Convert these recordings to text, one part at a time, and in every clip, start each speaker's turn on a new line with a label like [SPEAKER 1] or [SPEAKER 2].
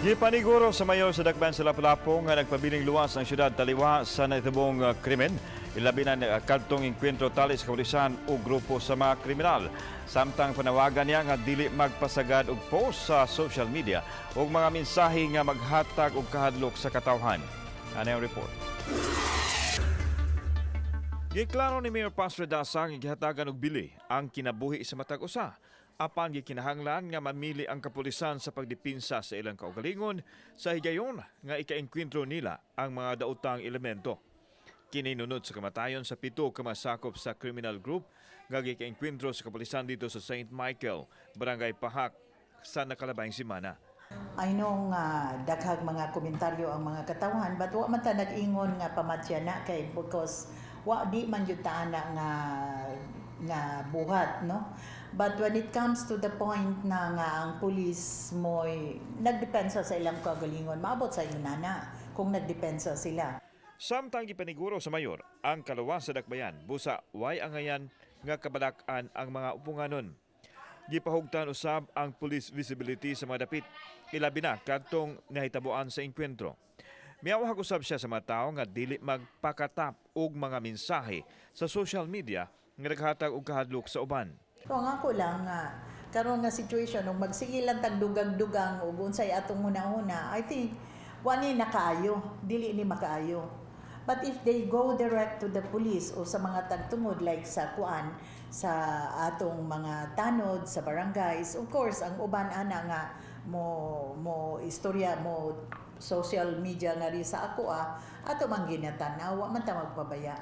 [SPEAKER 1] Gipaniguro sa mayor sa Dakbayan sa Lapu-Lapu nga nagpabiling luwas ang syudad taliwa sa nahitubong krimen, ilabi na kadtong engkwentro tali sa kapulisan o grupo sa mga kriminal. Samtang panawagan niya nga dili magpasagad og post sa social media ug mga mensahe nga maghatag og kahadlok sa katawhan. Ano ang report? Giklaro ni Mayor Paz Radaza nga gihatagan og bili ang kinabuhi sa matag usa. Apan gikinahanglan nga mamili ang kapulisan sa pagdepinsa sa ilang kaugalingon sa higayon nga ikaengkwentro nila ang mga daotang elemento. Kini nunod sa kamatayon sa 7 ka masakop sa criminal group nga gikaengkwentro sa kapulisan dito sa St. Michael, Barangay Pahak, sa nakalabayng semana.
[SPEAKER 2] I know nga daghang mga komentaryo ang mga katawhan, but wa man ta nag-ingon nga pamatya na kay because wa di man jud ta ana nga buhat, no? But when it comes to the point na nga ang police mo'y nagdepensa sa ilang kagalingon, maabot sa inyo nana kung nagdepensa sila.
[SPEAKER 1] Samtang gipaniguro sa mayor ang kaluwas sa dakbayan, busa way angayan nga kabalak-an ang mga upunganon. Gipahugtan usab ang police visibility sa mga dapit, ilabi na kadtong nahitabuan sa engkwentro. Miawhag usab siya sa mga tawo nga dili magpakatap og mga mensahe sa social media nga naghatag og kahadlok sa uban.
[SPEAKER 2] So ang ako lang nga karon nga situation, ug magsige lang tag dugang-dugang ug unsay atong huna-huna, I think wa ni nakaayo, dili ni makaayo. But if they go direct to the police o sa mga tagtungod, like sa kuan, sa atong mga tanod sa barangays, of course ang uban ana nga mo istorya mo social media nga ri sa ako, ato man ginatan-aw, wa man ta magpabaya.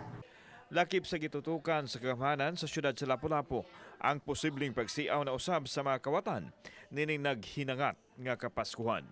[SPEAKER 1] Lakip sa gitutukan sa kagamhanan sa syudad sa Lapu-Lapu ang posibleng pagsiaw na usab sa mga kawatan nining naghinangat nga Kapaskuhan.